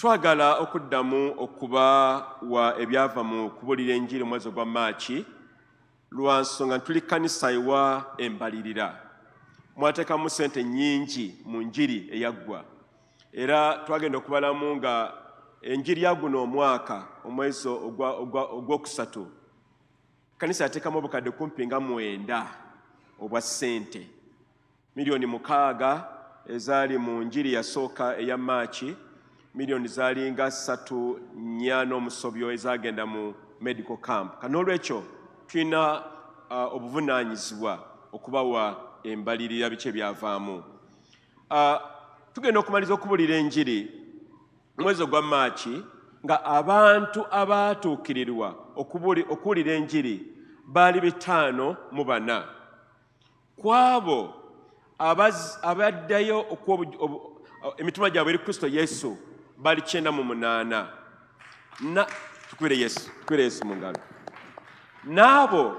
Twagala okuddamu okubawa ebyava mu kubulira enjiri omwezi ogwa Maaki, lwa nsonga tuli kkanisa ewa embalirira. Mwateekamu ssente nnyingi mu njiri eyaggwa, era twagenda okubalamu nga enjiri ya guno omwaka, omwezi ogwokusatu, kanisa yateekamu obukadde kumpi nga 9 obwa ssente, miliyoni 6 ezaali mu njiri yasooka eya Maaki, miliyoni zaalinga 3 4 n'omusobyo ezagenda mu medical camp. Kanolwekyo tulina obuvunaanyizibwa okubawa embalirira biki ebyavaamu. Tugenda okumaliza okubulira enjiri mwezi ogwa Maaki nga abantu abaatuukirirwa okuwulira enjiri baali 54. Ku abo abaddayo emitima gyabwe eri Kristo Yesu bali 98. Na tukubire Yesu, tukubire Yesu mu ngalo. N'abo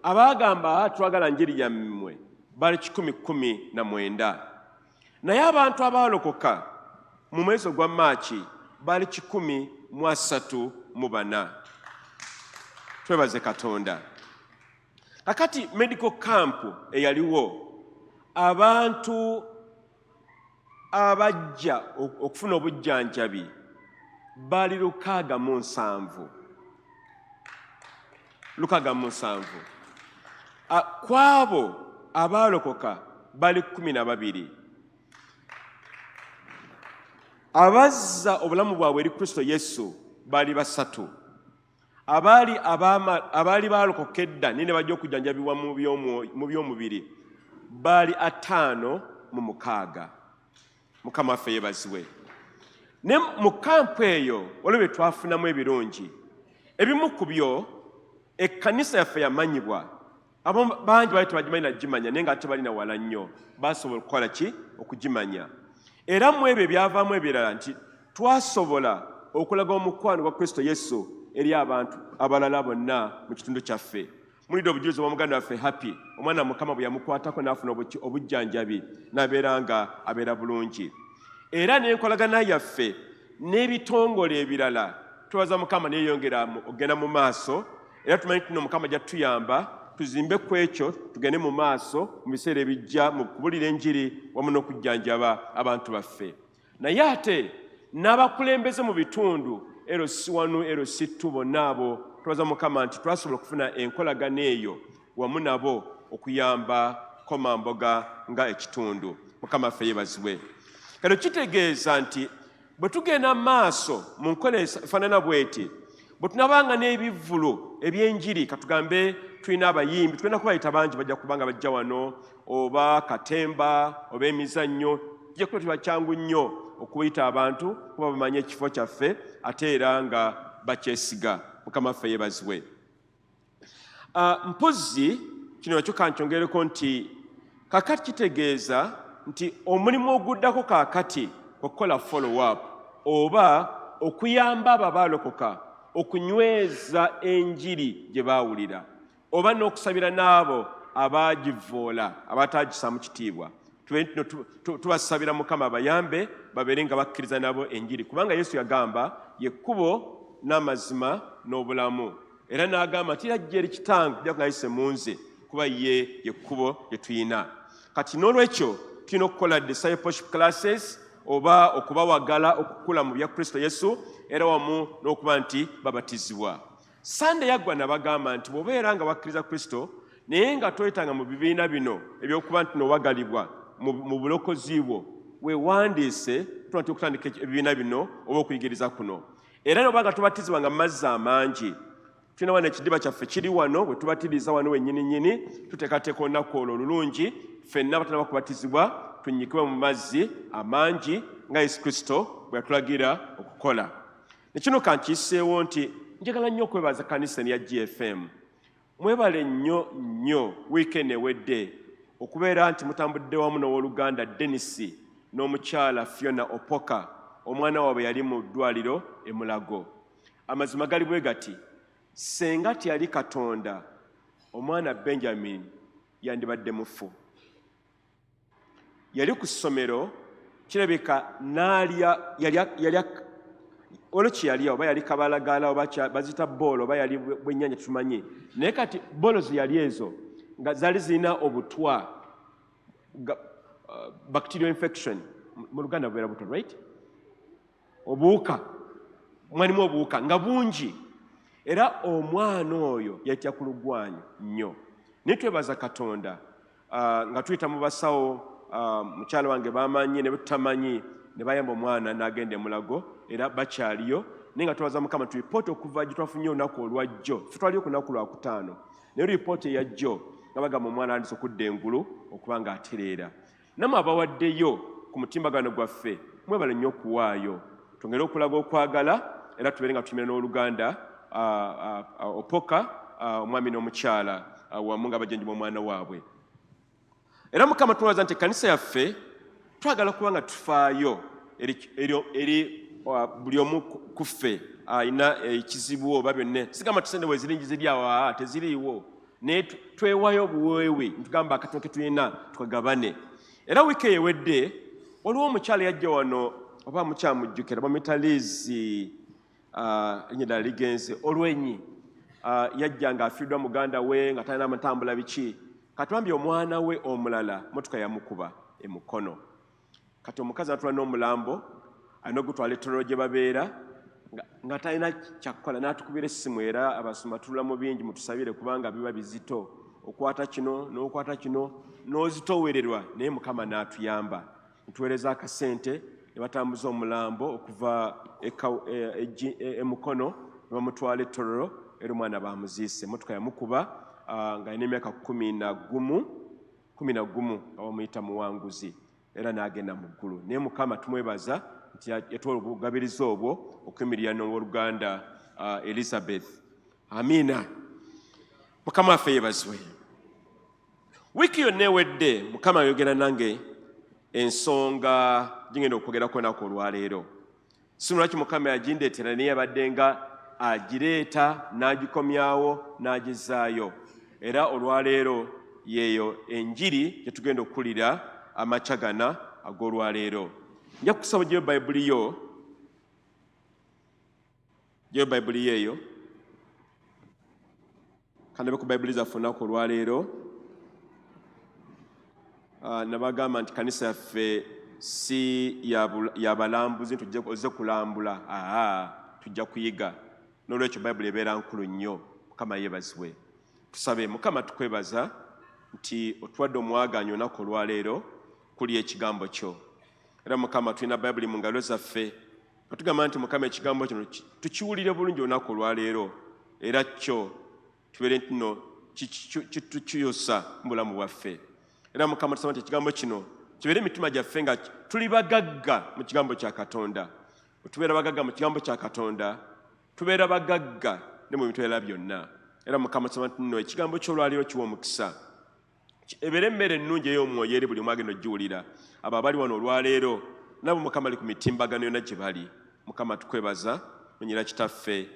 abaagamba twagala njiri yammwe bali 119. Naye abantu abaalokoka mu mwezi ogwa Maaki bali 134. Twebaze Katonda. Kakati medical camp eyaliwo, abantu abajja okufuna obujjanjabi baali 67, 67. Ku abo abaalokoka bali 12. Abazza obulamu bwabwe eri Kristo Yesu baali basatu. Abaali baalokoka edda naye ne bajja okujjanjabibwa mu by'omubiri baali 56. Mukama waffe yeebazibwe. Ne mu kampu eyo waliwo bye twafunamu ebirungi. Ebimu ku byo, ekkanisa yaffe yamanyibwa. Abo bangi baali tebagimanyi nagimanya, naye nga tebalina wala nnyo basobola okukola ki okugimanya. Era mu ebyo ebyavaamu ebirala nti twasobola okulaga omukwano gwa Kristo Yesu eri abantu abalala bonna mu kitundu kyaffe. Mulidde obujulizi bwa muganda waffe Happy, omwana Mukama bwe yamukwatako n'afuna obujjanjabi n'abeera nga abeera bulungi. Era n'enkolagana yaffe n'ebitongole ebirala, twebaza Mukama neyongera okugenda mu maaso. Era tumanyi tuno Mukama ajja tutuyamba tuzimbe ku ekyo, tugende mu maaso mu biseera ebijja mu kubulira enjiri wamu n'okujjanjaba abantu baffe. Naye ate n'abakulembeze mu bitundu LC1, LC2, bonna abo twebaza Mukama nti twasobola okufuna enkolagana eyo wamu nabo okuyamba Komamboga nga ekitundu. Mukama waffe yeebazibwe. Kano kitegeeza nti bwe tugenda maaso mu nkola efaanana bweti, bwe tunabanga n'ebivvulu eby'enjiri, katugambe tulina abayimbi, tugenda kubayita bangi, bajja kubanga bajja wano, oba katemba oba emizannyo, kijja kuba kiba kyangu nnyo okuyita abantu kuba bamanye ekifo kyaffe ate era nga bakyesiga. Mukama waffe yeebazibwe. Mpozzi kino nakyo kankyongereko nti kakati kitegeeza nti omulimu oguddako kaakati okukola follow up oba okuyamba abo abaalokoka okunyweza enjiri gye baawulira, oba n'okusabira n'abo abaagivvoola, abataagisaamu kitiibwa. Tubasabira Mukama abayambe babeere nga bakkiriza nabo enjiri, kubanga Yesu yagamba ye kkubo n'amazima n'obulamu, era n'agamba nti ajja eri Kitange kujja ng'ayise mu nze, kuba ye ye kkubo lye tuyina. Kati n'olwekyo tulina okukola discipleship classes oba okubawagala okukula mu bya Kristo Yesu, era wamu n'okuba nti babatizibwa. Sande yaggwa nabagamba nti bw'obeera nga wakkiriza Kristo naye nga toyitanga mu bibiina bino ebyokuba nti nowagalibwa mu bulokozi bwo, weewandiise tuba nti okutandika ebibiina bino oba okuyigiriza kuno. Era noba nga tubatizibwa nga mazzi amangi, tulina wano ekidiba kyaffe kiri wano bwe tubatiriza wano wennyini nnyini. Tuteekateeka olunaku olwo olulungi ffenna abatanaba kubatizibwa tunnyikibwe mu mazzi amangi nga Yesu Kristo bwe yatulagira okukola. Ne kino kankiyiseewo nti njagala nnyo okwebaza kanisa ya GFM. Mwebale nnyo nnyo wiikendi ewedde okubeera nti mutambudde wamu n'owooluganda Denis n'omukyala Fiona Opoka, omwana waabwe yali mu ddwaliro e Mulago. Amazima gali bwe gati, senga teyali Katonda, omwana Benjamin yandibadde mufu. Yali ku ssomero, kirabika n'alya yalya Olwo kyeyali oba yali kabalagala oba bazita bboolo oba yali bwennyanja tumanyi, naye kati bboolo ze yali ezo nga zaali zirina obutwa, bacterial infection mu Luganda bubeera butwa, right? Obuwuka, mwalimu obuwuka nga bungi, era omwana oyo yatya ku lugwanyu nnyo. Naye twebaza Katonda nga tuyita mu basawo, mukyala wange bamanyi ne betutamanyi, ne bayamba omwana n'agenda emulago, era bakyaliyo. Naye nga twebaza Mukama nti ripooti okuva gye twafunye olunaku olwajjo, ffe twaliyo ku lunaku Lwakutaano, naye ripooti eyajjo nga bagamba omwana andise okudda engulu okuba nga atereera. Nammwe abawaddeyo ku mutimbagano gwaffe, mwebale nnyo okuwaayo. Twongere okulaga okwagala era tubeere nga tutumira n'oluganda Opoka, omwami n'omukyala wamu nga bajanjaba omwana waabwe. Era Mukama tubaza nti ekkanisa yaffe twagala kuba nga tufaayo eri buli omu ku ffe alina ekizibu oba byonna. Sigamba tusente weziringi ziri awo, teziriiwo, naye twewayo obuweewe, ntugamba akatono ke tulina tukagabane. Era wiiki ewedde waliwo omukyala yajja wano, oba mukyamujjukira, bamuyita Lizi, erinnya ddala ligenze, Olwenyi. Yajja ng'afiiriddwa muganda we nga talina matambula biki. Kati bambi omwana we omulala motoka yamukuba emukono. Kati omukazi atula n'omulambo, alina ogutwala ettololo gye babeera, nga talina kyakukola, n'atukubira essimu. Era abasoma tulula mu bingi, mutusabire kubanga biba bizito, okwata kino n'okwata kino n'ozitowererwa, naye Mukama n'atuyamba ntuweereza akasente ne batambuza omulambo okuva emukono ne bamutwala ettololo. Era omwana bamuziise, emotoka yamukuba nga alina emyaka 11, 11, nga bamuyita Muwanguzi, era n'agenda mu ggulu. Naye Mukama tumwebaza nti yatwala obugabirizi obwo okuyimirira n'owooluganda Elizabeth. Amiina. Mukama waffe yeebazibwe. Wiiki yonna ewedde Mukama ayogera nange ensonga gingenda okwogerako olunaku olwaleero. Si lwaki Mukama yagindeetera, naye yabadde nga agireeta n'agikomyawo n'agizaayo. Era olwaleero yeeyo enjiri gye tugenda okuwulira amakya gana ag'olwaleero. Nja kukusaba ogyeyo Bayibuli yo, gyeyo Bayibuli yo eyo. Kandabe ku Bayibuli zaffe olunaku olwaleero. Nabagamba nti kanisa yaffe si ya balambuzi nti ozze kulambula, aa tujja kuyiga. N'olwekyo Bayibuli ebeera nkulu nnyo. Mukama yeebazibwe. Tusabe. Mukama, tukwebaza nti otuwadde omwagaanya olunaku olwaleero kulya ekigambo kyo. Era Mukama, tulina Bayibuli mu ngalo zaffe, nga tugamba nti Mukama, ekigambo kino tukiwulire bulungi olunaku olwaleero, era kyo tubeere nti nno kitukyusa mu bulamu bwaffe. Era Mukama, tusaba nti ekigambo kino kibeere emitima gyaffe nga tuli bagagga mu kigambo kya Katonda. Bwe tubeera bagagga mu kigambo kya Katonda, tubeera bagagga ne mu bintu ebirala byonna. Era Mukama, tusaba nti nno ekigambo ky'olwaleero kiwa omukisa, ebeere emmere ennungi ey'omwoyo eri buli omu agenda ogiwulira, abo abali wano olwaleero nabo Mukama ali ku mitimbagano yonna gye bali. Mukama, tukwebaza munyira Kitaffe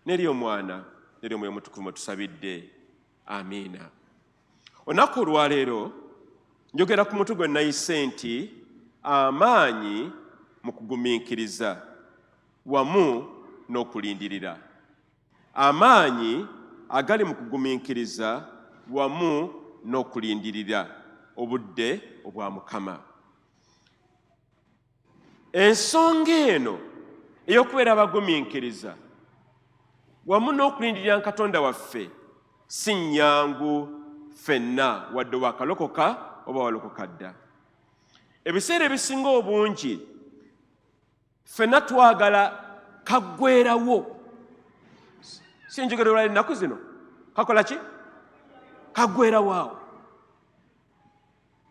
n'eri Omwana n'eri Omwoyo Omutukuvu mwe tusabidde, amiina. Olunaku olwaleero njogera ku mutwe gwe nayise nti amaanyi mu kugumiikiriza wamu n'okulindirira. Amaanyi agali mu kugumiikiriza wamu n'okulindirira obudde obwa Mukama. Ensonga eno ey'okubeera abagumiikiriza wamu n'okulindirira Katonda waffe si nnyangu ffenna, wadde wakalokoka oba walokoka dda. Ebiseera ebisinga obungi ffenna twagala kaggwerawo. Si njogera olwala ennaku zino kakola ki? Kaggwerawo awo.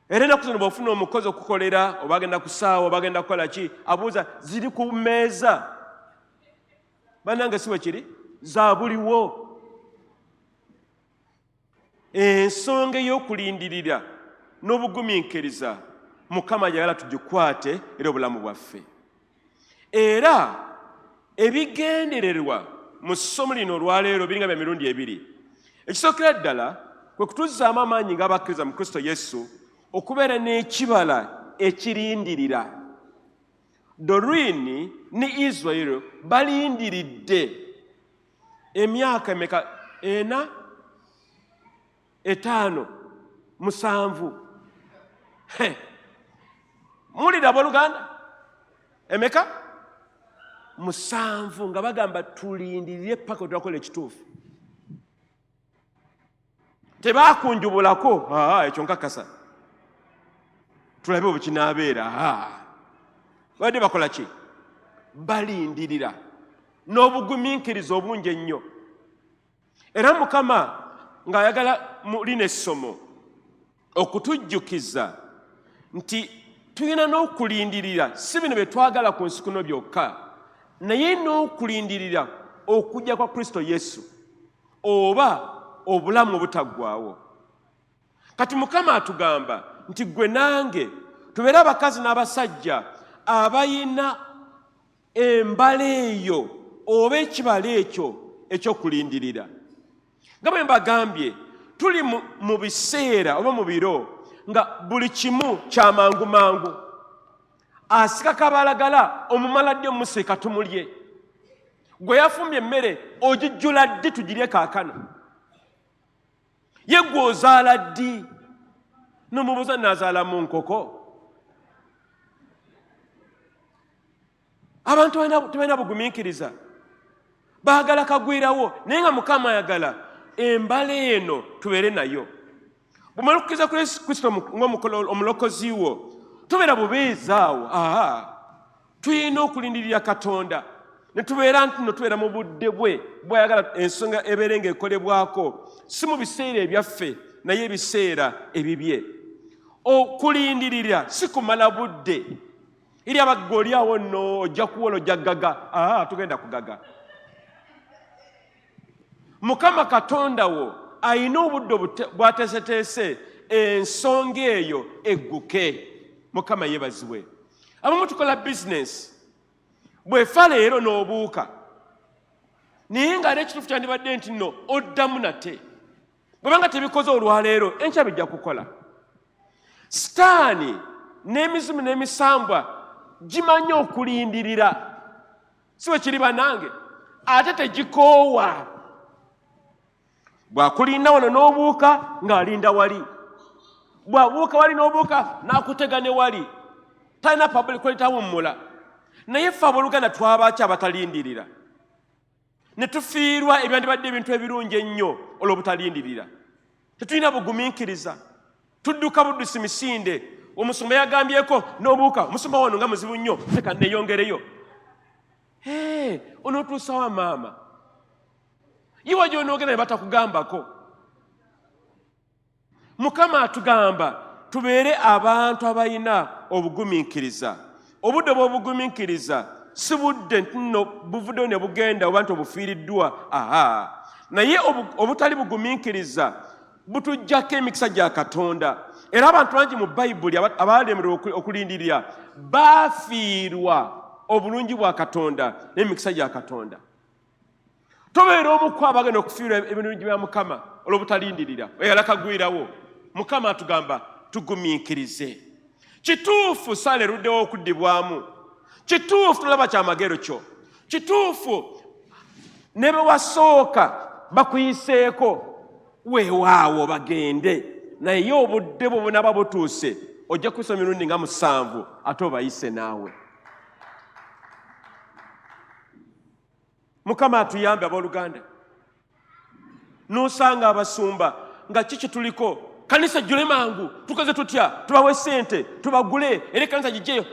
Era ennaku zino bw'ofuna omukozi okukolera, oba agenda ku ssaawa oba agenda kukola ki, abuuza ziri ku mmeeza. Bannange, si bwe kiri? Za buliwo. Ensonga ey'okulindirira n'obugumiikiriza Mukama ayagala tugikwate era obulamu bwaffe. Era ebigendererwa mu ssomo lino olwaleero biringa bya mirundi ebiri. Ekisookera ddala kwe kutuzzaamu amaanyi ng'abakkiriza mu Kristo Yesu okubeera n'ekibala ekirindirira. Doreen ne Israel balindiridde emyaka emeka? 4, 5, 7. Muwulira abooluganda, emeka? 7, nga bagamba tulindirire paka twakola ekituufu. Tebakunjubulako ekyo nkakasa, tulabe bwe kinaabeera. Babadde bakola ki? Balindirira n'obugumiikiriza obungi ennyo. Era Mukama ng'ayagala mulina essomo okutujjukiza nti tulina n'okulindirira, si bino bye twagala ku nsi kuno byokka, naye n'okulindirira okujja kwa Kristo Yesu oba obulamu obutaggwaawo. Kati Mukama atugamba nti ggwe nange tubeere abakazi n'abasajja abayina embala eyo oba ekibala ekyo ekyokulindirira. Nga bwe mbagambye, tuli mu biseera oba mu biro nga buli kimu kya mangu mangu. Asika kabalagala omumala ddi omusiika tumulye, gwe yafumbye emmere ogijjula ddi tugirye kaakano, ye gwe ozaala ddi nomubuuza nazaalamu nkoko. Abantu tebalina bugumiikiriza, baagala kagwirawo, naye nga Mukama ayagala embala eno tubeere nayo. Bw'omala okukkiriza Kristo ng'omulokozi wo, tubeera bubeezi awo. Tulina okulindirira Katonda ne tubeera nti no tubeera mu budde bwe bw'ayagala ensonga ebeere ng'ekolebwako, si mu biseera ebyaffe naye ebiseera ebibye. Okulindirira si kumala budde. Eri abagga oli awo nno ojja kuwola, ojja gaga. Tugenda kugaga. Mukama Katonda wo ayina obudde bw'ateeseteese ensonga eyo egguke. Mukama yeebazibwe. Abamu tukola bizinensi, bw'efa leero n'obuuka, naye ng'ate ekituufu kyandibadde nti nno oddamu nate. Bwebanga tebikoze olwaleero, enkya bijja kukola. Sitaani n'emizimu n'emisambwa gimanyi okulindirira, si bwe kiri bannange? Ate tegikoowa. Bw'akulinda wano n'obuuka ng'alinda wali, bw'abuuka wali n'obuuka n'akutega ne wali, talina public tawummula. Naye ffe abooluganda twabaaki abatalindirira ne tufiirwa ebyandibadde ebintu ebirungi ennyo olw'obutalindirira. Tetulina bugumiikiriza, tudduka buddusi misinde. Omusumba yagambyeko n'obuuka, omusumba wano nga muzibu nnyo, leka neeyongereyo. Onootuusawa maama? Iwa gy'onoogenda ne batakugambako. Mukama atugamba tubeere abantu abalina obugumiikiriza. Obudde bw'obugumiikiriza si budde nti nno buvuddeyo ne bugenda oba nti obufiiriddwa, naye obutali bugumiikiriza butuggyako emikisa gya Katonda. Era abantu bangi mu Bayibuli abaalemererwa okulindirira baafiirwa obulungi bwa Katonda n'emikisa gya Katonda. Tobeera omu ku abagenda okufiirwa ebirungi bya Mukama olw'obutalindirira, oyagala kagwirawo. Mukama atugamba tugumiikirize. Kituufu saala eruddewo okuddibwamu, kituufu tolaba kyamagero kyo, kituufu ne be wasooka bakuyiseeko, weewaawo bagende, naye obudde bwo bunaaba butuuse ojja kuyisa emirundi nga 7 ate obayise naawe. Mukama atuyambe abooluganda. N'osanga abasumba nga kiki tuliko, kanisa ejjule mangu, tukoze tutya, tubawe ssente tubagule era ekkanisa gijjeyo.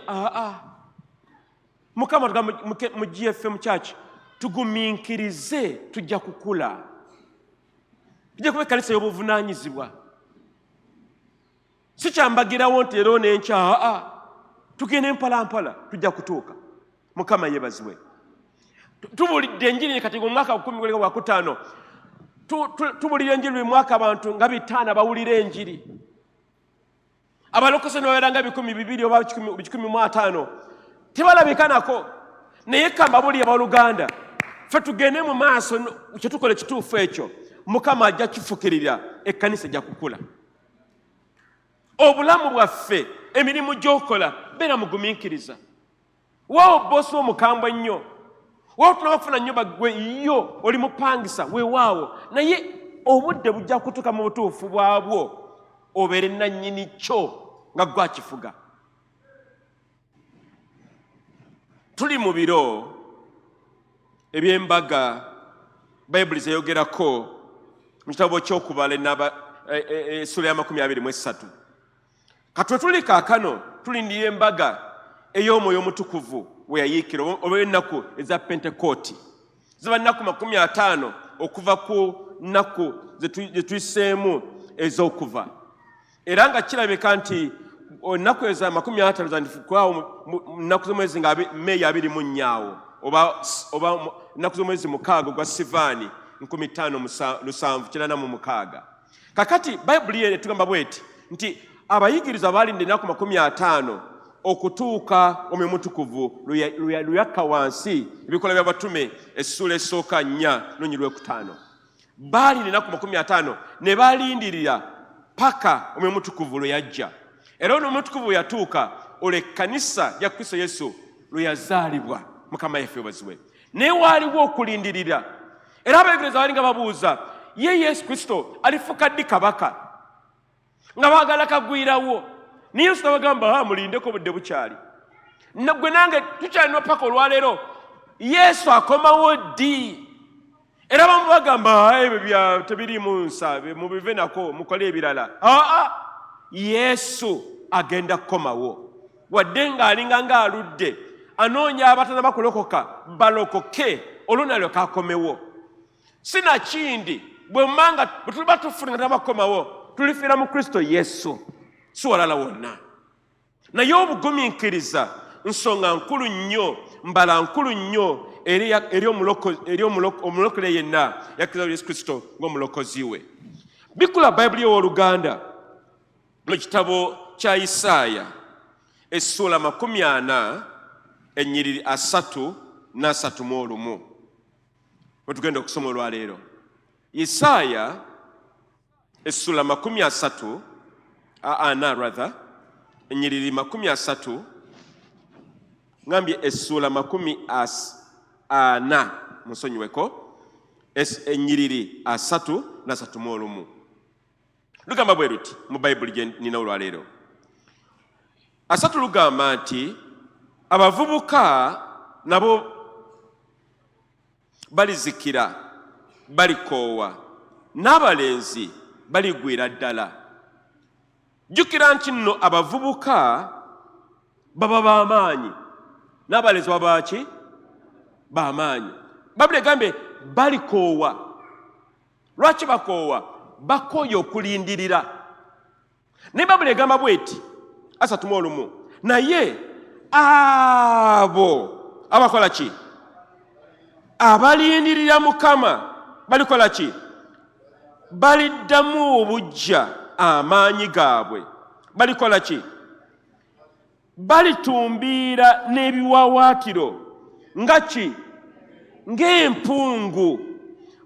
Mukama tugamba mu GFM Church tugumiikirize, tujja kukula, tujja kuba ekkanisa y'obuvunaanyizibwa. Si kyambagirawo nti era n'enkya, tugende mpola mpola, tujja kutuuka. Mukama yeebazibwe. Tubulidde enjiri kati mu mwaka 2015, tubulira enjiri buli mwaka, abantu nga 500 bawulira enjiri, abalokose ne babeera nga 200 oba 150, tebalabika nako. Naye kambabuli abooluganda, ffe tugende mu maaso, kyetukola ekituufu ekyo Mukama ajja kifukirira, ekkanisa ejja kukula. Obulamu bwaffe, emirimu gy'okola, beera mugumiikiriza. Waawo boosi omukambwe ennyo, waawo tunaba kufuna nnyumba, gwe yo oli mupangisa, weewaawo, naye obudde bujja kutuuka mu butuufu bwabwo obeere nannyini kyo nga gwe akifuga. Tuli mu biro eby'embaga Bayibuli zeyogerako mu kitabo ky'Okubala essuula ya 23. Kati wetuli kaakano tulindira embaga ey'Omwoyo Omutukuvu we yayiikira, oba ennaku eza Pentekooti. Ziba nnaku 50 okuva ku nnaku ze tuyiseemu ez'okuva. Era nga kirabika nti ennaku ezo 50 zandifukwawo mu nnaku z'omwezi nga Meeyi 24 awo, oba ennaku z'omwezi 6 ogwa Sivaani 5796. Kakati Bayibuli ye etugamba bweti nti abayigirizwa baalinda ennaku 50 okutuuka Omwoyo Omutukuvu lwe yakka wansi. Ebikolwa by'Abatume essuula esooka 4 lunyiriri lw'okutaano. Baalinda ennaku 50 ne balindirira paka Omwoyo Omutukuvu lwe yajja. Era ono Omutukuvu bwe yatuuka, olwo ekkanisa ya Kristo Yesu lwe yazaalibwa. Mukama yaffe yeebazibwe. Naye waaliwo okulindirira. Era abayigirizwa baali nga babuuza, ye Yesu Kristo alifuuka ddi kabaka? Nga baagala kagwirawo. Naye Yesu n'abagamba, ha, mulindeko, obudde bukyali. Gwe nange tukyalina paka olwaleero. Yesu akomawo ddi? Era abamu bagamba, ebyo bya tebiriimu nsa, mubive nako, mukole ebirala. Aa, Yesu agenda kukomawo. Wadde ng'alinga ng'aludde, anoonya abatanaba kulokoka balokoke, olwo nalyoka akomewo. Sinakindi bwe mmanga bwe tuliba tufuna nga tanaba kukomawo, tulifiira mu Kristo Yesu, si walala wonna. Naye obugumiikiriza nsonga nkulu nnyo, mbala nkulu nnyo eri omulokole yenna yakkiriza Yesu Kristo ng'omulokozi we. Bikkula Bayibuli ow'oluganda mu kitabo kya Isaaya essuula 40 ennyiriri 3 n'asatu mu olumu. We tugenda okusoma olwaleero. Isaaya essuula 30, ana rather, ennyiriri 30, ngambye essuula 40, munsonyiweko, ennyiriri 3 n'asatu mu olumu. Lugamba bwe luti mu Bayibuli gye nnina olwaleero. 30 lugamba nti abavubuka nabo balizikira, balikoowa, n'abalenzi baligwira ddala. Jjukira nti nno abavubuka baba b'amaanyi, n'abalenzi baba ki? B'amaanyi. Bayibuli egambye balikoowa. Lwaki bakoowa? Bakooye okulindirira. Naye Bayibuli egamba bweti 31, naye abo abakola ki? Abalindirira Mukama balikola ki? Baliddamu obuggya amaanyi gaabwe. Balikola ki? Balitumbiira n'ebiwaawaatiro nga ki? Ng'empungu.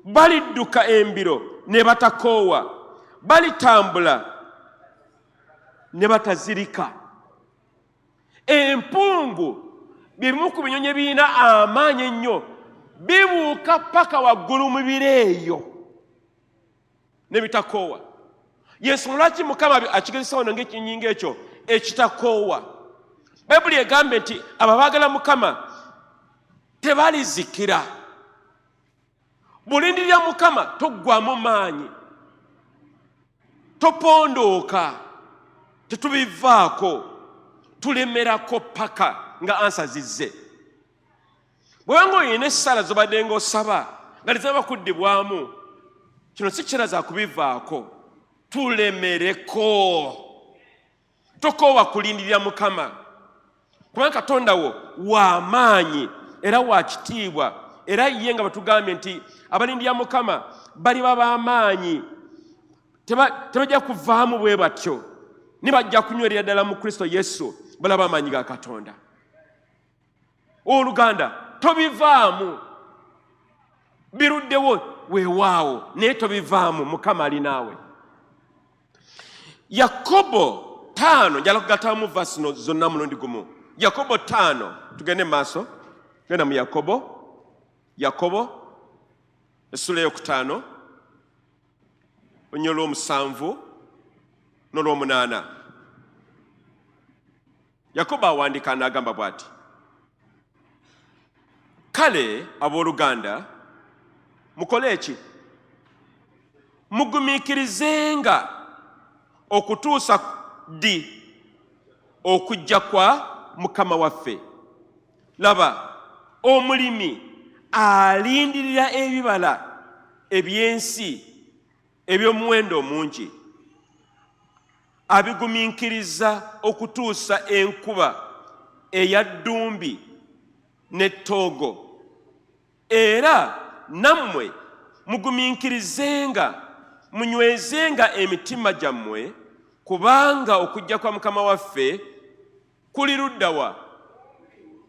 Balidduka embiro ne batakoowa, balitambula ne batazirika. Empungu bye bimu ku binyonyi ebirina amaanyi ennyo, bibuuka paka waggulu mu bire eyo ne bitakoowa. Yensonga lwaki Mukama akigezesa wano ng'ekinyingi ng'ekyo ekitakoowa. Bayibuli egambye nti abo abaagala Mukama tebalizikira. Bw'olindirira Mukama toggwamu maanyi, topondooka, tetubivaako, tulemerako paka nga ansa zizze. Bw'oba ng'olina essaala z'obadde ng'osaba nga tezinaba kuddibwamu, kino si kiseera za kubivaako, tulemereko. Tokoowa kulindirira Mukama, kubanga Katonda wo wa maanyi era wa kitiibwa. Era ye nga batugambye nti abalindirira Mukama baliba b'amaanyi, tebajja kuvaamu bwe batyo, ne bajja kunywerera ddala mu Kristo Yesu, balaba amaanyi ga Katonda. Owooluganda, tobivaamu, biruddewo weewaawo, naye tobivaamu, Mukama ali naawe. Yakobo 5, njala kugattamu vasi zonna mulundi gumu. Yakobo 5, tugende mu maaso. Genda mu Yakobo, Yakobo essula eyokutaano, olunya olw'omusanvu n'olw'omunaana. Yakobo awandiika n'agamba bw'ati: kale abooluganda, mukole eki? Mugumiikirizenga okutuusa ddi? Okujja kwa Mukama waffe. Laba, omulimi alindirira ebibala eby'ensi eby'omuwendo omungi, abigumiikiriza okutuusa enkuba eya ddumbi n'ettoogo. Era nammwe mugumiikirizenga, munywezenga emitima gyammwe, kubanga okujja kwa Mukama waffe kuli ludda wa?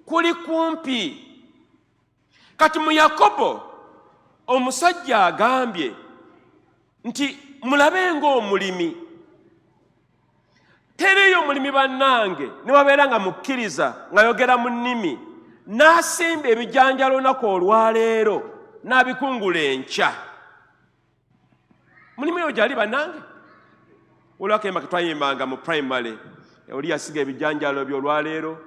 Kuli kumpi. Kati mu Yakobo omusajja agambye nti mulabe ng'omulimi. Teriiyo mulimi bannange ne wabeera nga mukkiriza ng'ayogera mu nnimi n'asimba ebijanjalo olunaku olwaleero n'abikungula enkya. Mulimu eyo gyali bannange. Olwakayimba ke twayimbanga mu primary, oli yasiga ebijanjalo bye olwaleero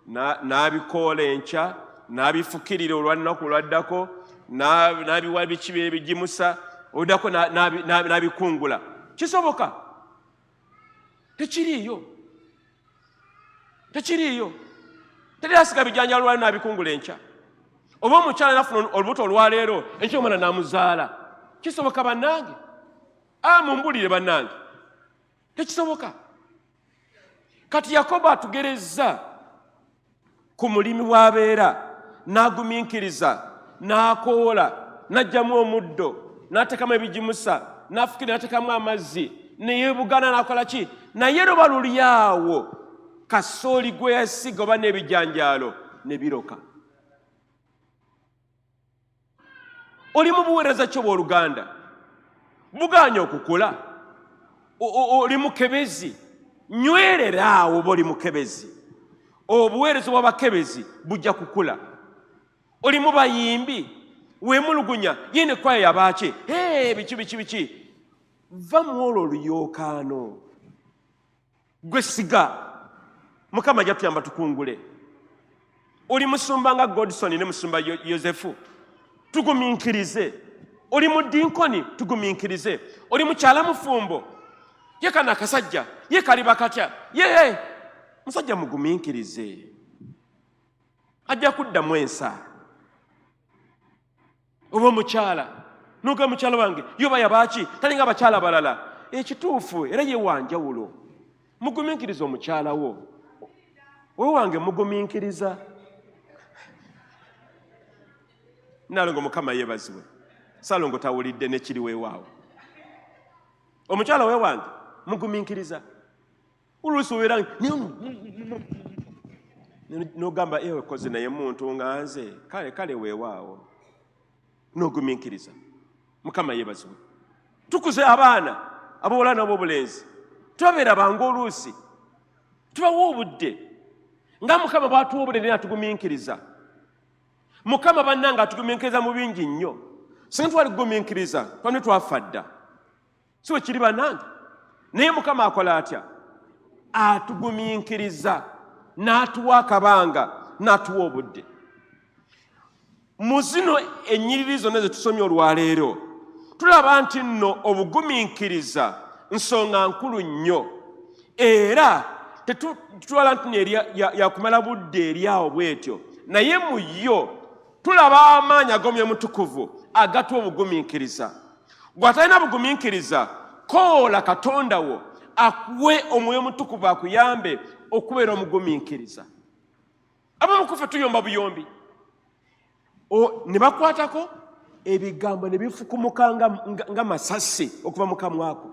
n'abikoola enkya, n'abifukirira olwannaku olwaddako, n'abiwa biki byebigimusa oluddako n'abikungula. Kisoboka? Tekiriiyo, tekiriiyo. Teri asiga bijanjalo olwaleero n'abikungula enkya, oba omukyala nafuna olubuto olwaleero enkya omwana n'amuzaala. Kisoboka bannange? Mumbulire bannange, tekisoboka. Kati Yakobo atugerezza ku mulimi w'abeera n'agumiikiriza, n'akoola, n'aggyamu omuddo, n'ateekamu ebigimusa, n'afukirira, n'ateekamu amazzi, neyeebugana, n'akola ki, naye luba luli awo kasooli gwe yasiga oba n'ebijanjaalo ne biroka. Oli mu buweereza ki obw'oluganda bugaanye okukula? Oli mukebezi, nywerera awo. Oba oli mukebezi, obuweereza bw'abakebezi bujja kukula. Oli mu bayimbi, weemulugunya ye ne kwaya yabaaki, biki biki biki, va mu olwo oluyookaano. Gwe siga, Mukama ajja tuyamba tukungule. Oli musumba nga Godson ne musumba Yosefu, tugumiikirize. Oli mudinkoni, tugumiikirize. Oli mukyala mufumbo, ye kano akasajja ye kaliba katya, ye musajja mugumiikirize, ajja kuddamu ensa. Oba omukyala noga mukyala wange yoba yabaaki, talinga abakyala balala. Ekituufu era ye wanjawulo. Mugumiikiriza omukyala wo, owe wange mugumiikiriza. Nalongo Mukama yeebazibwe. Salongo tawulidde nekiri weewaawo. Omukyala we wange mugumiikiriza. Oluusi obeera n'ogamba ewe kozi naye muntu nga nze, kale kale weewaawo, n'ogumiikiriza. Mukama yeebazibwe. Tukuze abaana abawala n'ab'obulenzi, tubabeera bangu oluusi, tubawa obudde nga Mukama bw'atuwa obudde, naye atugumiikiriza. Mukama bannange atugumiikiriza mu bingi nnyo. Singa twali kugumiikiriza twali twafa dda, si bwe kiri bannange? Naye Mukama akola atya? Atugumiikiriza n'atuwa akabanga, n'atuwa obudde. Mu zino ennyiriri zonna ze tusomye olwaleero, tulaba nti nno obugumiikiriza nsonga nkulu nnyo, era tetutwala nti eri yakumala budde eri awo bwetyo, naye mu yo tulaba amaanyi ag'Omwoyo Mutukuvu agatuwa obugumiikiriza. Gw'atalina bugumiikiriza, koola Katonda wo akuwe Omwoyo Mutukuvu akuyambe okubeera omugumiikiriza. Abamu kufe tuyomba buyombi, ne bakwatako ebigambo ne bifukumuka nga masasi okuva mu kamwako,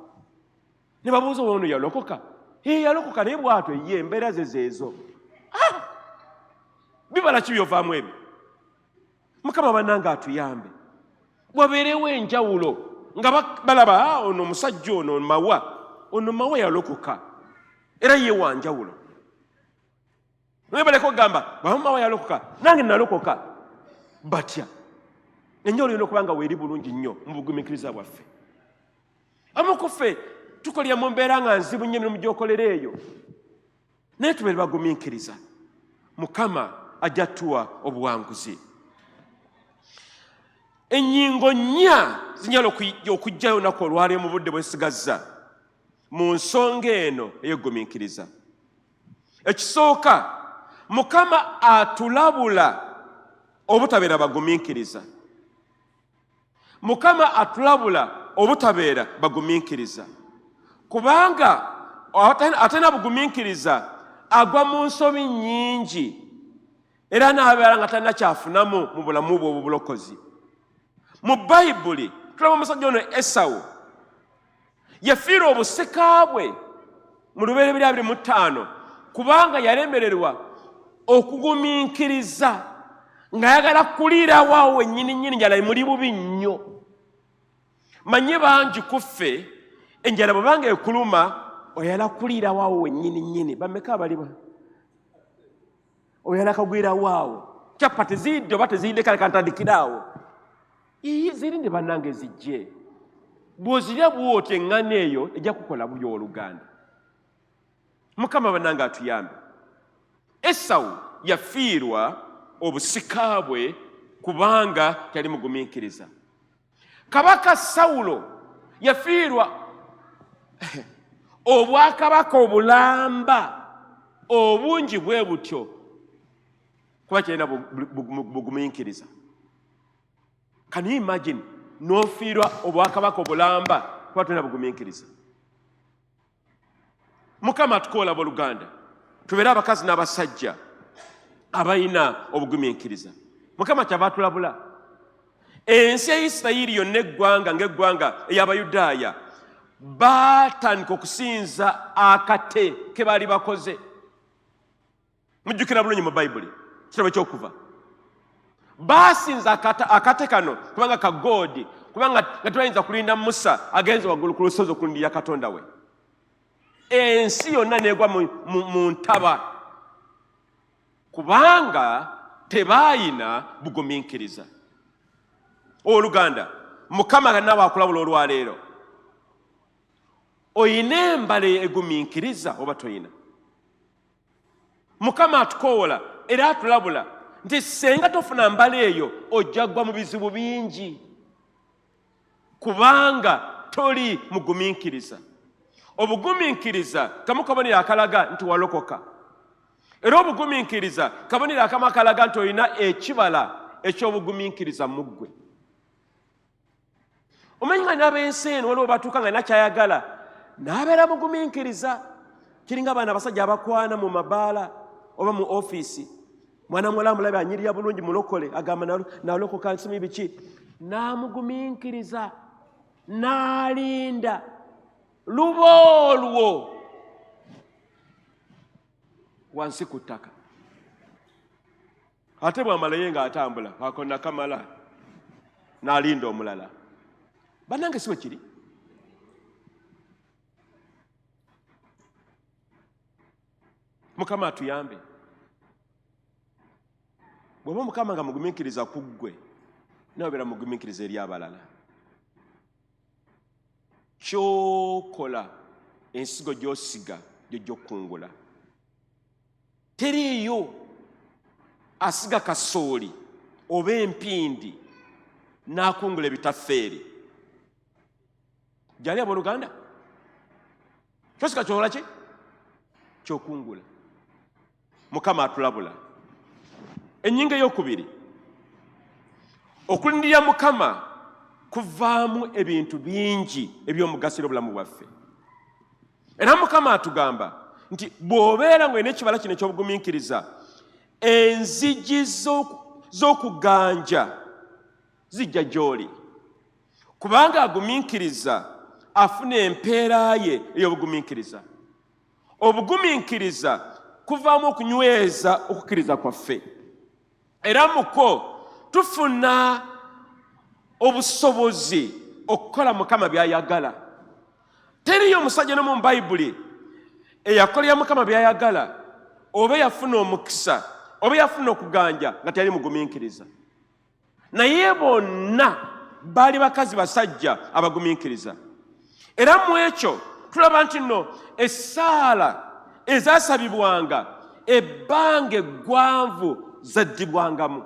ne babuuza ono yalokoka? Yalokoka, naye bw'atyo ye embeera ze zeezo. Bibala ki byovaamu ebyo? Mukama bannange atuyambe wabeerewo enjawulo nga balaba ono omusajja ono mawa, ono mawa yalokoka era ye wanjawulo. Naye baleka okugamba bwamama we yalokoka nange nalokoka batya. Enjawulo erina okuba nga weeri bulungi nnyo mu bugumiikiriza bwaffe. Abamu ku ffe tukolera mu mbeera nga nzibu nnyo emirimu gy'okolera eyo, naye tubeere bagumiikiriza. Mukama ajja tuwa obuwanguzi. Ennyingo nnya zinyala okujjayo olunaku olwaleero mu budde bwe nsigazza mu nsonga eno ey'okugumiikiriza. Ekisooka, Mukama atulabula obutabeera bagumiikiriza. Mukama atulabula obutabeera bagumiikiriza, kubanga atalina bugumiikiriza agwa mu nsobi nnyingi era n'abeera nga talina kyafunamu mu bulamu bwe obw'obulokozi. Mu Bayibuli tulaba omusajja ono Esawu yafiirwa obusika bwe mu Lubereberye 25 kubanga yalemererwa okugumiikiriza ng'ayagala kuliirawo awo wennyini nnyini, njala emuli bubi nnyo. Manye bangi ku ffe enjala bwebanga ekuluma oyala kuliirawo awo wennyini nnyini. Bameka abali oyala kagwirawo awo, kyapati ziyidde oba teziyidde, kale kantandikire awo. Ii, zirinde bannange zijje. Bw'ozirya bw'otyo eŋŋano eyo ejja kukola bubi ow'oluganda. Mukama bannange atuyambe. Esawu yafiirwa obusika bwe kubanga teyali mugumiikiriza. Kabaka Sawulo yafiirwa obwakabaka obulamba obungi bwe butyo kuba kyalina bugumiikiriza. Can you imagine n'ofiirwa obwakabaka obulamba kuba tulina bugumiikiriza? Mukama atukoola abooluganda tubeere abakazi n'abasajja abalina obugumiikiriza. Mukama kyava atulabula ensi ya Isirayiri yonna, eggwanga ng'eggwanga ey'Abayudaaya baatandika okusinza akate ke baali bakoze. Mujjukira bulungi mu Bayibuli kitabo ekyokuva baasinza akate kano kubanga ka goodi, kubanga nga tebayinza kulinda Musa agenze waggulu ku lusozi okulindirira Katonda we. Ensi yonna n'egwa mu ntaba kubanga tebaayina bugumiikiriza. Owooluganda, Mukama naawe akulabula olwaleero, oyina embala egumiikiriza oba toyina? Mukama atukoowola era atulabula nti senga tofuna mbala eyo ojja ggwa mu bizibu bingi kubanga toli mugumiikiriza. Obugumiikiriza kamu kabonero akalaga nti walokoka, era obugumiikiriza kabonero akamu akalaga nti olina ekibala eky'obugumiikiriza mu ggwe. Omanyi nga n'ab'ensi eno waliwo batuuka nga nakyayagala n'abeera mugumiikiriza. Kiringa abaana abasajja abakwana mu mabaala oba mu ofiisi, mwana muwala amulabe anyirira bulungi mulokole, agamba nalokoka nsimi biki, n'amugumiikiriza n'alinda luba olwo wansi ku ttaka. Ate bw'amala ye ng'atambula ako nakamala n'alinda omulala. Bannange si bwe kiri? Mukama atuyambe. Bw'oba Mukama nga mugumiikiriza ku ggwe, nawe obeera mugumiikiriza eri abalala. Ky'okola, ensigo gy'osiga gy'ojja okukungula. Teriiyo asiga kasooli oba empindi n'akungula ebitafeeri. Gyali abooluganda, kyosiga kyokola ki? Kyokungula. Mukama atulabula. Ennyingo ey'okubiri, okulindirira Mukama kuvaamu ebintu bingi eby'omugaso eri obulamu bwaffe. Era Mukama atugamba nti bw'obeera ng'olina ekibala kino eky'obugumiikiriza, enzigi z'okuganja zijja gy'oli, kubanga agumiikiriza afuna empeera ye ey'obugumiikiriza. Obugumiikiriza kuvaamu okunyweza okukkiriza kwaffe, era mukwo tufuna obusobozi okukola Mukama by'ayagala. Teriyo omusajja n'omu mu Bayibuli eyakolera Mukama by'ayagala oba eyafuna omukisa oba eyafuna okuganja nga teyali mugumiikiriza. Naye bonna baali bakazi basajja abagumiikiriza. Era mu ekyo tulaba nti nno essaala ezasabibwanga ebbanga eggwanvu zaddibwangamu,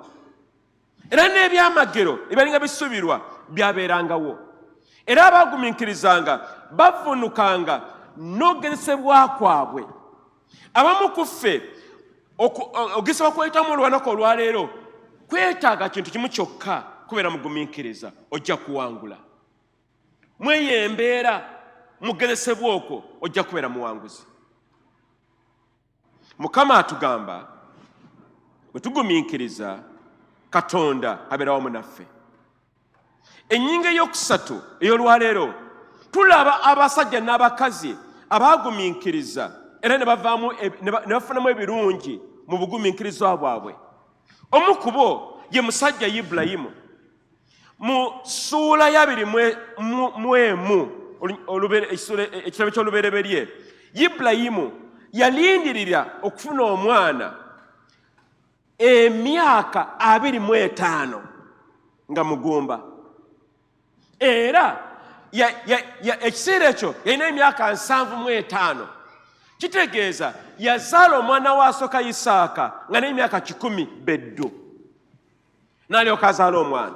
era n'ebyamagero ebyalinga bisuubirwa byabeerangawo, era abaagumiikirizanga bavvuunukanga n'okugezesebwa kwabwe. Abamu ku ffe okugezesebwa kweyitamu olunaku olwaleero kwetaaga kintu kimu kyokka, kubeera mugumiikiriza, ojja kuwangula. Mweyo embeera mugezesebwa okwo ojja kubeera muwanguzi. Mukama atugamba bwe tugumiikiriza, Katonda abeera wamu naffe. Ennyingo ey'okusatu ey'olwaleero tulaba abasajja n'abakazi abaagumiikiriza era ne bavaamu ne bafunamu ebirungi mu bugumiikiriza bwabwe. Omu ku bo ye musajja Ibulayimu. Mu ssuula ya 21 ekitabo ky'Olubereberye, Ibulayimu yalindirira okufuna omwana emyaka 25 nga mugumba, era ekiseera ekyo yalina emyaka 75. Kitegeeza yazaala omwana wa asooka Isaaka nga n'emyaka 100 beddu, n'alyoka azaala omwana.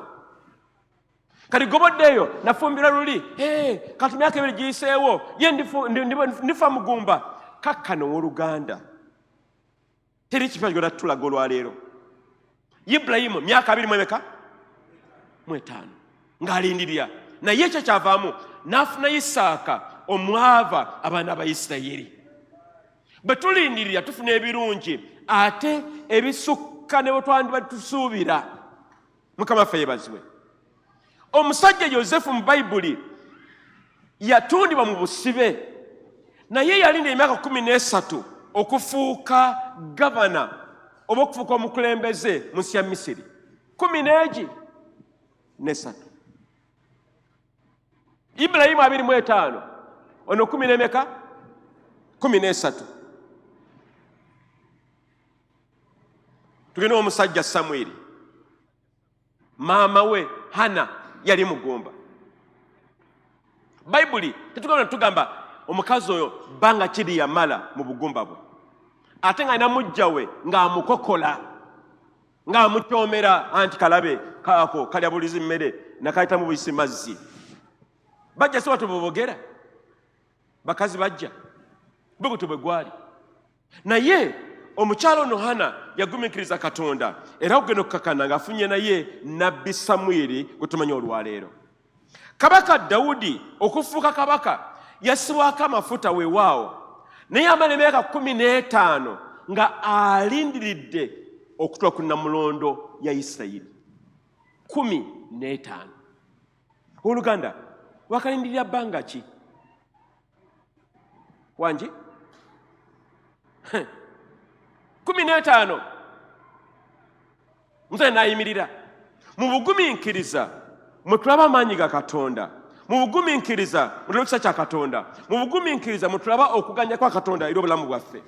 Kati goboddeeyo nafumbira luli, kati myaka 2 giyiseewo, ye ndifa mugumba. Kakkano ow'oluganda, teri kipya kyogenda tulaga olwaleero. Ibulayimu myaka abiri mu emeka? Mu etaano ng'alindirira, naye ekyo kyavaamu n'afuna Isaaka omwava abaana ba Isirayiri. Bwe tulindirira tufuna ebirungi ate ebisukka ne bwe twandiba tusuubira. Mukama waffe yeebazibwe. Omusajja Yosefu mu Bayibuli yatundibwa mu busibe, naye yalinda emyaka 13 okufuuka gavana oba okufuuka omukulembeze mu nsi ya Misiri. 13. Ibulayimu 25, ono kumi n'emeka? 13. Tugenda omusajja Samwiri, maama we Hana yali mugumba. Bayibuli tetugamba tugamba omukazi oyo bbanga kiri yamala mu bugumba bwe, ate ng'alina mujja we ng'amukokola, ng'amukyomera anti kalabe kaako kalya bulizi mmere nakayitamu buyisi mazzi. Bajja si batu bobogera, bakazi bajja bwe gutyo bwe gwali. Naye omukyalo ono Hana yagumiikiriza Katonda, era okugenda okukakana ng'afunye naye nabbi Samwiri gwe tumanyi olwaleero. Kabaka Dawudi okufuuka kabaka yassibwako amafuta weewaawo, naye amala emyaka 15 nga alindiridde okutuuka ku nnamulondo ya Isirayiri. 15. Oluganda wakalindirira bbanga ki? Wangi 15. Nze n'ayimirira mu bugumiikiriza, mwe tulaba amaanyi ga Katonda. Mu bugumiikiriza mwe tulaba ekisa kya Katonda. Mu bugumiikiriza mwe tulaba okuganya kwa Katonda eri obulamu bwaffe.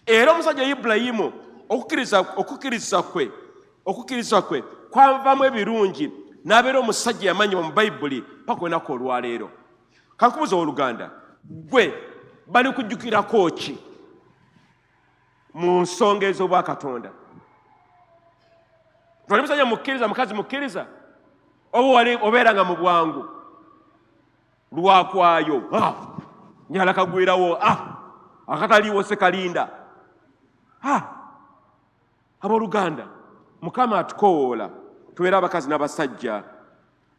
Era omusajja Ibulayimu okukkiriza kwe kwavamu ebirungi, n'abeera omusajja yamanyibwa mu Bayibuli paka olunaku olwaleero. Kankubuuza owooluganda, ggwe bali kujjukirako ki mu nsonga ez'obwakatonda? Twali musajja mukkiriza, mukazi mukkiriza, oba wali obeeranga mu bwangu lwakwayo, njala kagwirawo, akataliiwo sekalinda. Abooluganda, Mukama atukowoola tubeere abakazi n'abasajja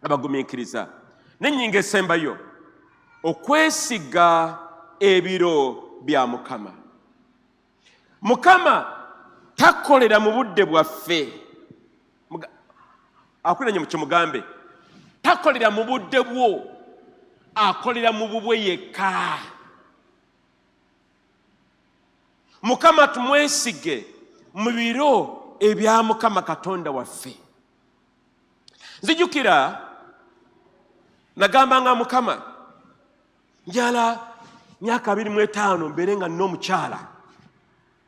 abagumiikiriza. N'ennyingo esembayo, okwesiga ebiro bya Mukama. Mukama takolera mu budde bwaffe. Akuliranye kimugambe, takolera mu budde bwo, akolera mu bubwe yekka. Mukama tumwesige mu biro ebya Mukama Katonda waffe. Nzijukira nagambanga Mukama, njala myaka 25 mbeere nga nina omukyala.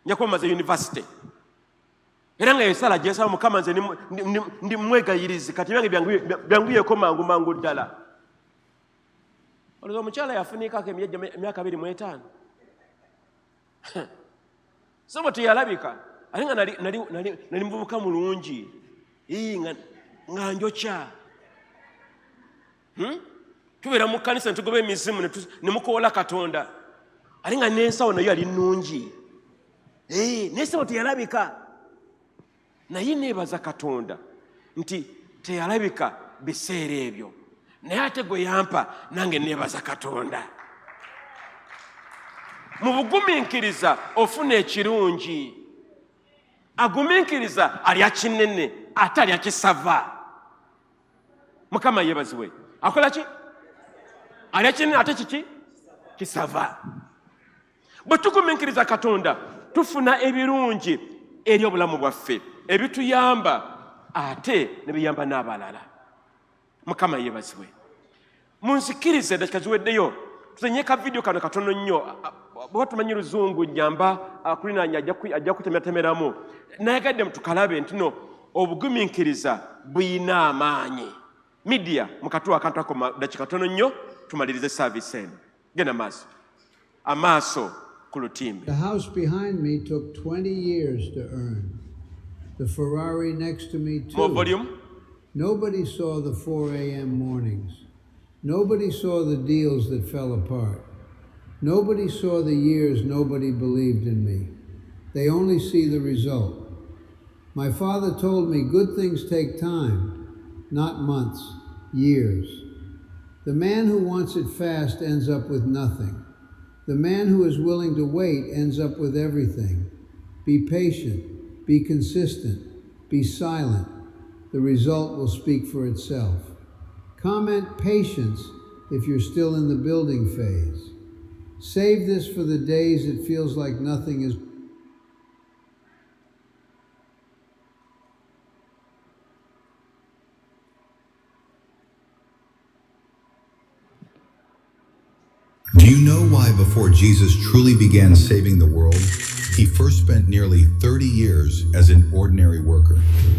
Nja kuba maze university, era nga ensala gyensaba Mukama, nze ndi mwegayirizi, kati byange byanguyeko mangu mangu ddala. Olowooza omukyala yafunikako emyaka 25, so bwe teyalabika, ate nga nali muvubuka mulungi, nga njokya. Tubeera mu kkanisa ne tugoba emizimu ne mukoola Katonda, ate nga n'ensawo nayo yali nnungi, n'ensawo teyalabika. Naye neebaza Katonda nti teyalabika biseera ebyo, naye ate gwe yampa, nange neebaza Katonda. Mu bugumiikiriza ofuna ekirungi. Agumiikiriza alya kinene, ate alya kisava. Mukama yeebazibwe. Akola ki? Alya kinene ate kiki? Kisava. Bwe tugumiikiriza Katonda, tufuna ebirungi eri obulamu bwaffe, ebituyamba ate ne biyamba n'abalala. Mukama yeebazibwe. Munzikirize, eddakiika ziweddeyo, tuzanye ka vidiyo kano katono nnyo. Bweba tumanyi Luzungu, nyamba kulinanya, ajja kutemeratemeramu. Nayagadde tukalabe nti no obugumiikiriza buyina amaanyi. Media mukatuwa akantu ako, dakiika katono nnyo, tumalirize service eno. Genda maaso, amaaso ku lutimbe. The house behind me took 20 years to earn. The Ferrari next to me, More too. volume. Nobody saw the 4 a.m. mornings. Nobody saw the deals that fell apart. Nobody saw the years nobody believed in me. They only see the result. My father told me good things take time, not months, years. The man who wants it fast ends up with nothing. The man who is willing to wait ends up with everything. Be patient, be consistent, be silent. The result will speak for itself. Comment "patience" if you're still in the building phase. Save this for the days it feels like nothing is Do you know why before Jesus truly began saving the world, he first spent nearly 30 years as an ordinary worker?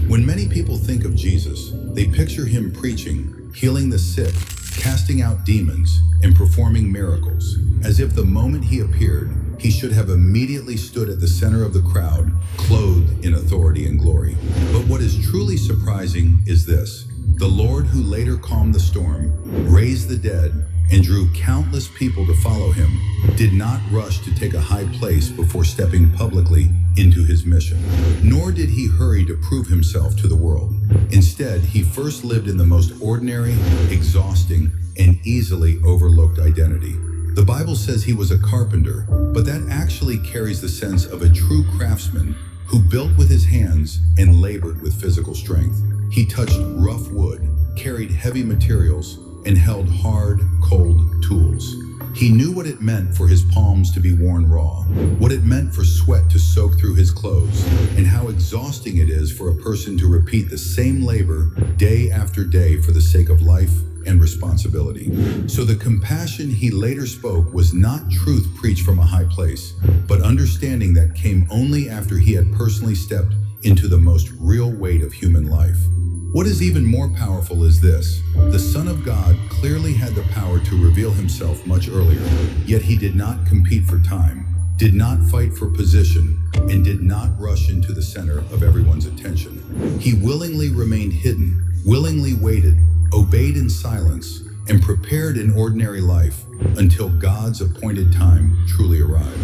When many people think of Jesus, they picture him preaching, healing the sick, casting out demons, and performing miracles, as if the moment he appeared, he should have immediately stood at the center of the crowd, clothed in authority and glory. But what is truly surprising is this: the Lord who later calmed the storm, raised the dead, and drew countless people to follow him, did not rush to take a high place before stepping publicly into his mission. Nor did he hurry to prove himself to the world. Instead, he first lived in the most ordinary, exhausting, and easily overlooked identity. The Bible says he was a carpenter, but that actually carries the sense of a true craftsman who built with his hands and labored with physical strength. He touched rough wood, carried heavy materials, and held hard, cold tools. He knew what it meant for his palms to be worn raw, what it meant for sweat to soak through his clothes, and how exhausting it is for a person to repeat the same labor day after day for the sake of life and responsibility. So the compassion he later spoke was not truth preached from a high place, but understanding that came only after he had personally stepped into the most real weight of human life. What is even more powerful is this: the Son of God clearly had the power to reveal himself much earlier, yet he did not compete for time, did not fight for position, and did not rush into the center of everyone's attention. He willingly remained hidden, willingly waited, obeyed in silence, and prepared an ordinary life until God's appointed time truly arrived.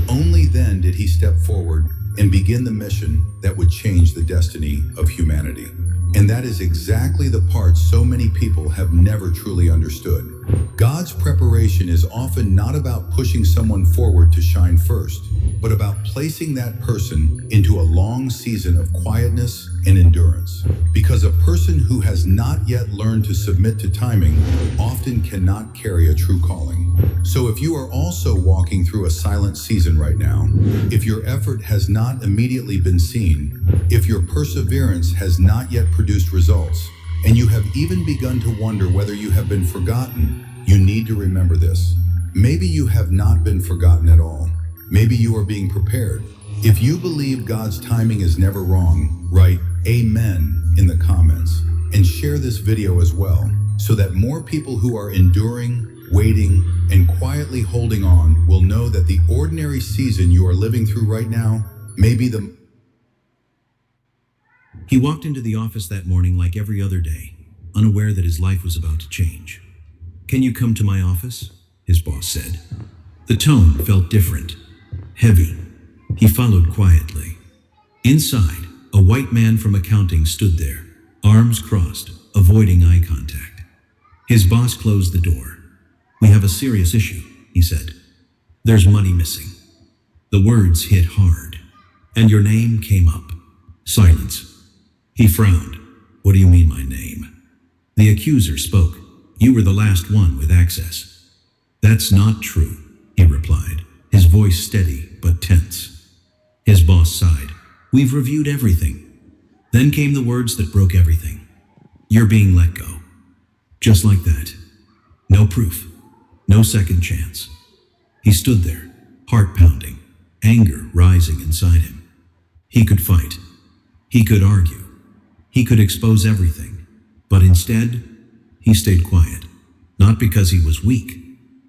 Only then did he step forward and begin the mission that would change the destiny of humanity. And that is exactly the part so many people have never truly understood. God's preparation is often not about pushing someone forward to shine first, but about placing that person into a long season of quietness and endurance. Because a person who has not yet learned to submit to timing often cannot carry a true calling. So if you are also walking through a silent season right now, if your effort has not immediately been seen, if your perseverance has not yet produced results, and you have even begun to wonder whether you have been forgotten, you need to remember this. Maybe you have not been forgotten at all. Maybe you are being prepared. If you believe God's timing is never wrong, write Amen in the comments and share this video as well so that more people who are enduring, waiting, and quietly holding on will know that the ordinary season you are living through right now may be the He walked into the office that morning like every other day, unaware that his life was about to change. Can you come to my office? His boss said. The tone felt different, heavy. He followed quietly. Inside, a white man from accounting stood there, arms crossed, avoiding eye contact. His boss closed the door. We have a serious issue, he said. There's money missing. The words hit hard. And your name came up. Silence. He frowned. What do you mean, my name? The accuser spoke. You were the last one with access. That's not true, he replied, his voice steady but tense. His boss sighed. We've reviewed everything. Then came the words that broke everything. You're being let go. Just like that. No proof. No second chance. He stood there, heart pounding, anger rising inside him. He could fight. He could argue. He could expose everything. But instead, he stayed quiet. Not because he was weak,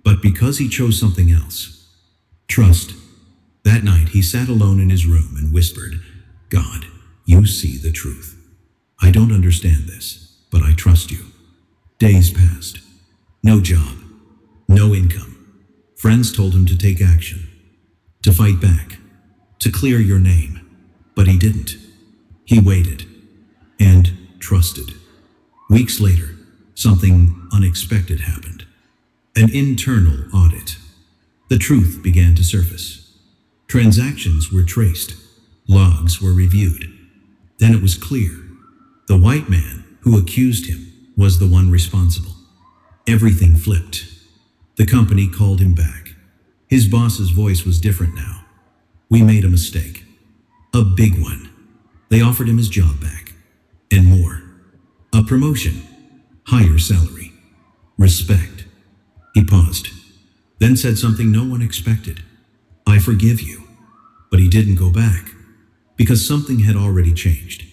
but because he chose something else. Trust. That night, he sat alone in his room and whispered, God, you see the truth. I don't understand this, but I trust you. Days passed. No job. No income. Friends told him to take action, to fight back, to clear your name. But he didn't. He waited and trusted. Weeks later, something unexpected happened. An internal audit. The truth began to surface. Transactions were traced. Logs were reviewed. Then it was clear. The white man who accused him was the one responsible. Everything flipped. The company called him back. His boss's voice was different now. We made a mistake. A big one. They offered him his job back. And more. A promotion. Higher salary. Respect. He paused, then said something no one expected. I forgive you. But he didn't go back, because something had already changed.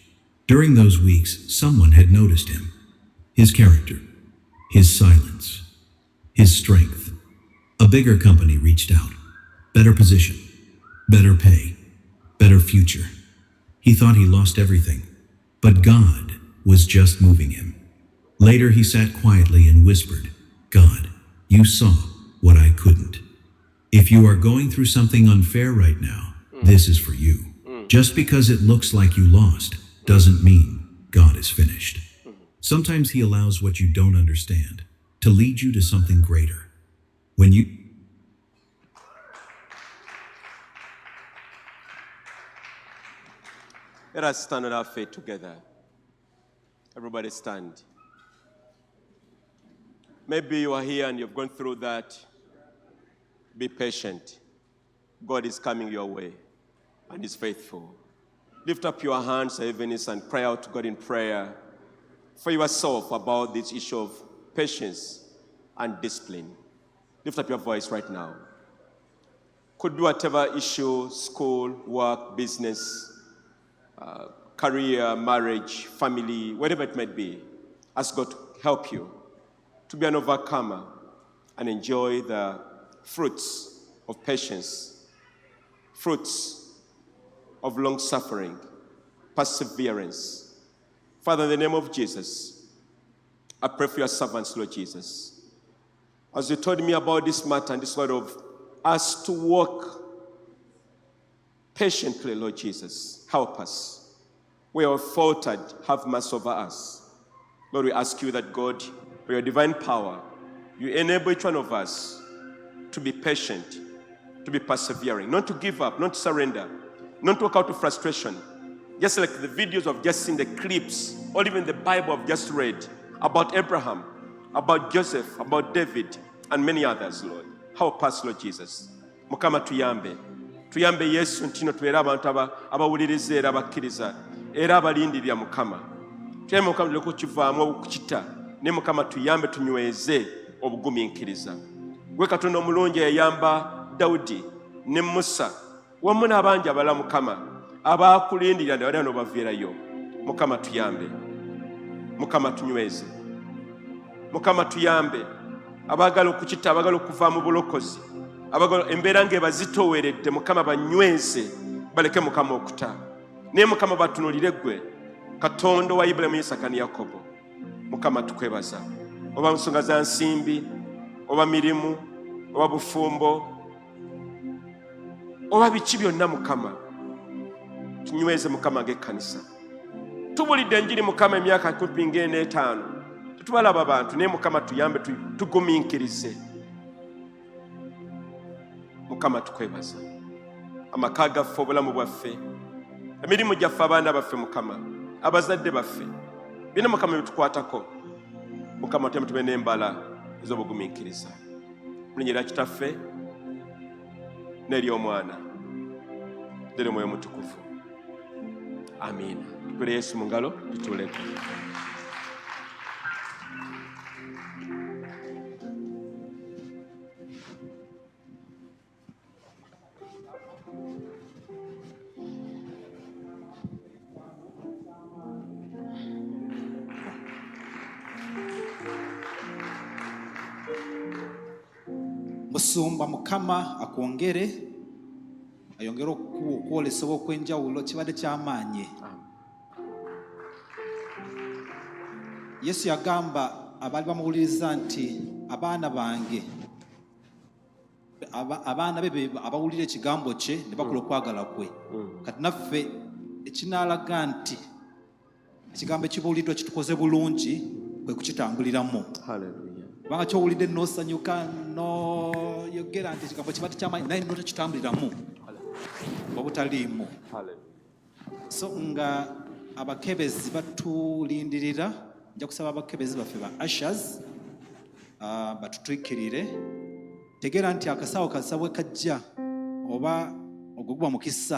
During those weeks, someone had noticed him. His character, his silence, his strength. A bigger company reached out. Better position, better pay, better future. He thought he lost everything, but God was just moving him. Later, he sat quietly and whispered, God, you saw what I couldn't. If you are going through something unfair right now, this is for you. Just because it looks like you lost doesn't mean God is finished. Sometimes He allows what you don't understand to lead you to something greater. When you Let us stand on our feet together. Everybody stand. Maybe you are here and you've gone through that. Be patient. God is coming your way and is faithful. Lift up your hands, heavens, and cry out to God in prayer for yourself about this issue of patience and discipline. Lift up your voice right now. Could be whatever issue, school, work, business, career, marriage, family, whatever it might be. Ask God to help you to be an overcomer and enjoy the fruits of patience, fruits of long suffering, perseverance. Father, in the name of Jesus, I pray for your servants, Lord Jesus. As you told me about this matter and this word of us to walk patiently, Lord Jesus, help us. We are faltered, have mercy over us. Lord, we ask you that God, by your divine power, you enable each one of us to be patient, to be persevering, not to give up, not to surrender, not to walk out of frustration. Just like the videos of just seen the clips, or even the Bible I've just read about Abraham, about Joseph, about David, and many others, Lord. Help us, Lord Jesus. Mukama tuyambe. Tuyambe Yesu nti no tubeere abantu abawuliriza era abakkiriza era abalindirira Mukama. Tuyambe Mukama tuleke okukivaamu okukita, naye Mukama tuyambe tunyweze obugumiikiriza. Gwe Katonda omulungi eyayamba Dawudi ne Musa Wamu n'abangi abalala Mukama abakulindirira ne balina n'obaviirayo. Mukama tuyambe, Mukama tunyweze, Mukama tuyambe. Abaagala okukita, abaagala okuva mu bulokozi, abaagala embeera ng'ebazitooweredde, Mukama banyweze, baleke Mukama okuta. Naye Mukama batunulire ggwe Katonda wa Ibulayimu, Isaka ne Yakobo. Mukama tukwebaza, oba nsonga za nsimbi, oba mirimu, oba bufumbo, oba biki byonna, Mukama tunyweze. Mukama ng'ekkanisa tubulidde enjiri Mukama emyaka kumpi ng'ena etaano, tetubalaba bantu, naye Mukama tuyambe tugumiikirize. Mukama tukwebaza, amaka gaffe, obulamu bwaffe, emirimu gyaffe, abaana baffe, Mukama abazadde baffe, byonna Mukama byetukwatako. Mukama tuyambe tube n'embala ez'obugumiikiriza. Mu linnya lya Kitaffe n'ery'Omwana n'ery'Omwoyo Omutukuvu, amiina. Tukubire Yesu mu ngalo, tutuuleko. Musumba, Mukama akwongere, ayongere okwolesebwa okw'enjawulo. Kibadde kyamaanyi. Yesu yagamba abaali bamuwuliriza nti abaana bange, abaana be abawulira ekigambo kye ne bakola okwagala kwe. Kati naffe ekinaalaga nti ekigambo ekibuuliddwa kitukoze bulungi kwe kukitambuliramu. Kubanga kyowulidde n'osanyuka noyogera nti ekigambo kibadde kyamaanyi, naye notakitambuliramu, obutaliimu. So nga abakebezi batulindirira, nja kusaba abakebezi baffe ba ushers batutwikirire. Tegeera nti akasawo kasabwe kajja oba ogwo guba mukisa.